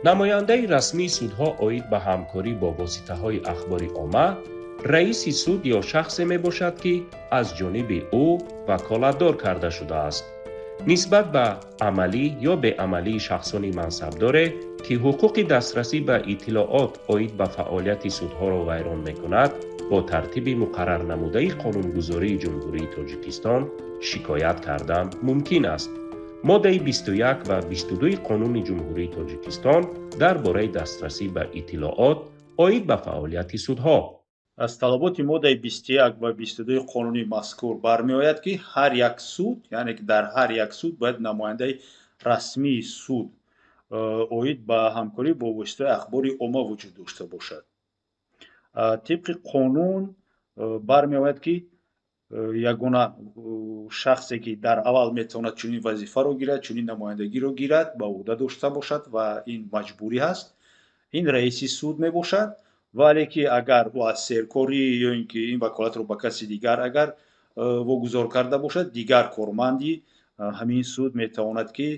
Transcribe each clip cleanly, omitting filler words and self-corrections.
Намояндаи расмии судҳо оид ба ҳамкорӣ бо воситаҳои ахбори омма раиси суд ё шахсе мебошад, ки аз ҷониби ӯ ваколатдор карда шудааст. Нисбат ба амалӣ ё беамалии шахсони мансабдоре, ки ҳуқуқи дастрасӣ ба иттилоот оид ба фаъолияти судҳоро вайрон мекунад, бо тартиби муқаррарнамудаи қонунгузории Ҷумҳурии Тоҷикистон шикоят кардан мумкин аст. Моддаи 21 ва 22 Қонуни Ҷумҳурии Тоҷикистон дар бораи дастрасӣ ба иттилоот оид ба фаъолияти судҳо. Аз талаботи моддаи 21 ва 22 қонуни мазкур бармеояд, ки ҳар як суд, яъне ки дар ҳар як суд бояд намояндаи расмии суд оид ба ҳамкорӣ бо воситаи ахбори омма вуҷуд дошта бошад. Тибқи қонун бармеояд, ки ягона шахсе, ки дар аввал метавонад чунин вазифаро гирад, чунин намояндагиро гирад, ба уҳда дошта бошад, ва ин маҷбурӣ ҳаст, ин раиси суд мебошад. Вале ки агар ӯ аз серкорӣ ё ин ки ин ваколатро ба каси дигар агар вогузор карда бошад, дигар корманди ҳамин суд метавонад, ки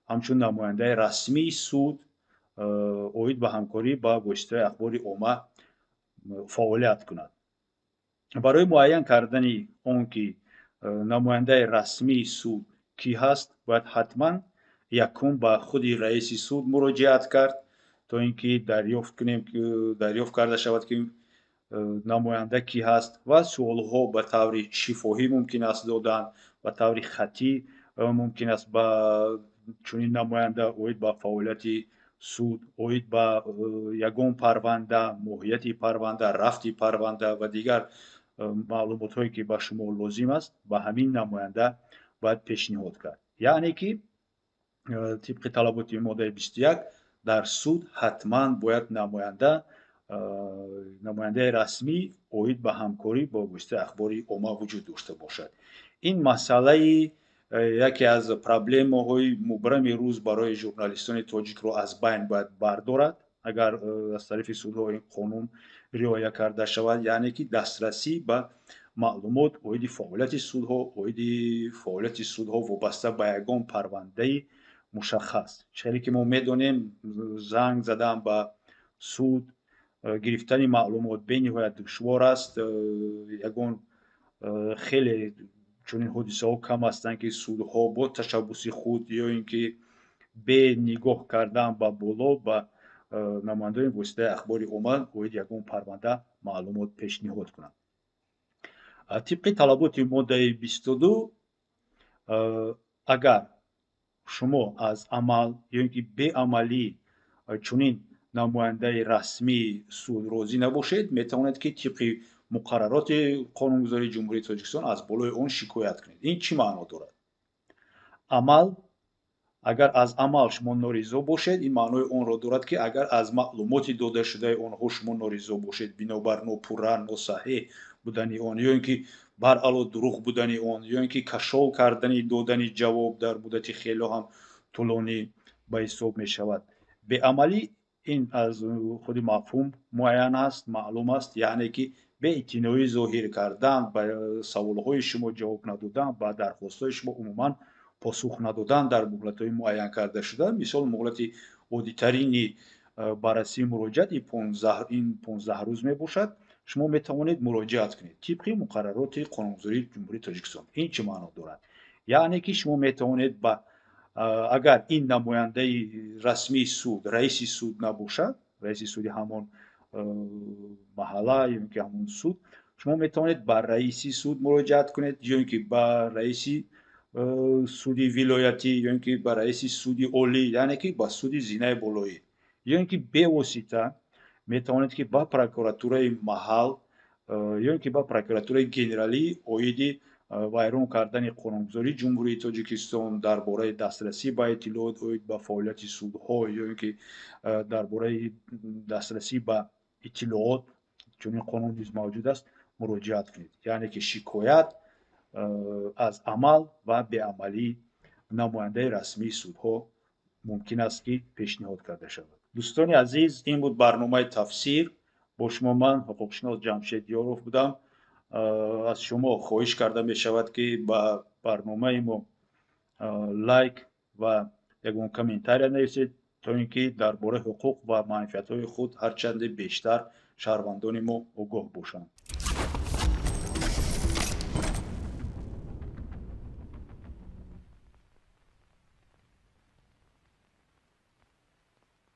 ҳамчун намояндаи расмии суд оид ба ҳамкорӣ ба воситаи ахбори омма фаъолият кунад. Барои муайян кардани он ки намояндаи расмии суд кӣ ҳаст, бояд ҳатман якум ба худи раиси суд муроҷиат кард, то ин ки дарёфт кунем, дарёфт карда шавад, ки намоянда кӣ ҳаст, ва суолҳо ба таври шифоҳӣ мумкин аст додан, ба таври хаттӣ мумкин аст ба чунин намоянда оид ба фаъолияти суд, оид ба ягон парванда, моҳияти парванда, рафти парванда ва дигар маълумотҳое, ки ба шумо лозим аст, ба ҳамин намоянда бояд пешниҳод кард. Яъне ки тибқи талаботи моддаи 21 дар суд ҳатман бояд намояндаи расмӣ оид ба ҳамкорӣ бо воситаи ахбори омма вуҷуд дошта бошад. Ин масъалаи яке аз проблемаҳои мубрами рӯз барои журналистони тоҷикро аз байн бояд бардорад, агар аз тарафи судҳо ин қонун риоя карда шавад, яъне ки дастрасӣ ба маълумот оиди фаъолияти судҳо, оиди фаъолияти судҳо вобаста ба ягон парвандаи мушаххас. Чиқаре ки мо медонем, занг задан ба суд, гирифтани маълумот бениҳоят душвор аст. Ягон хеле чунин ҳодисаҳо кам ҳастанд, ки судҳо бо ташаббуси худ ё ин ки бе нигоҳ кардан ба боло ба намояндаони воситаи ахбори омма оид ягон парванда маълумот пешниҳод кунанд. Тибқи талаботи моддаи 22, агар шумо аз амал ё ин ки беамалӣ чунин намояндаи расмии суд розӣ набошед, метавонед, ки тибқи муқаррароти қонунгузории Ҷумҳурии Тоҷикистон аз болои он шикоят кунед. Ин чӣ маъно дорад? Амал, агар аз амал шумо норизо бошед, ин маънои онро дорад, ки агар аз маълумоти додашудаи онҳо шумо норизо бошед, бинобар нопурра, носаҳеҳ будани он, ё ин ки баръало дурӯғ будани он, ё ин ки кашол кардани додани ҷавоб дар муддати хело ҳам тӯлонӣ ба ҳисоб мешавад. Беамалӣ, ин аз худи мафҳум муайян аст, маълум аст, яъне ки беэътиноӣ зоҳир кардан, ба саволҳои шумо ҷавоб надодан, ба дархостҳои шумо умуман посух надодан дар муҳлатҳои муайян карда шуда. Мисол, муҳлати оддитарини баррасии муроҷиат ин 15 рӯз мебошад. Шумо метавонед муроҷиат кунед тибқи муқаррароти қонунгузории Ҷумҳурии Тоҷикистон. Ин чӣ маъно дорад? Яъне ки шумо метавонед ба, агар ин намояндаи расмии суд раиси суд набошад, раиси суди ҳамон маҳалла ё ин ки ҳамон суд, шумо метавонед ба раиси суд муроҷиат кунед, ё ин ки ба раиси суди вилоятӣ, ё ин ки ба раиси суди олӣ, яъне ки ба суди зинаи болоӣ, ё ин ки бевосита метавонед, ки ба прокуратураи маҳал ё ин ки ба прокуратураи генералӣ оиди вайрон кардани қонунгузории Ҷумҳурии Тоҷикистон дар бораи дастрасӣ ба иттилоот оид ба фаъолияти судҳо, ё ин ки дар бораи дастрасӣ ба иттилоот, чунин қонун низ мавҷуд аст, муроҷиат кунед. Яъне ки шикоят аз амал ва беамалии намояндаи расмии судҳо мумкин аст, ки пешниҳод карда шавад. Дӯстони азиз, ин буд барномаи «Тафсир». Бо шумо ман, ҳуқуқшинос Ҷамшед Ёров, будам. Аз шумо хоҳиш карда мешавад, ки ба барномаи мо лайк ва ягон комментария нависед. то ин ки дар бораи ҳуқуқ ва манфиатҳои худ ҳарчанде бештар шаҳрвандони мо огоҳ бошанд.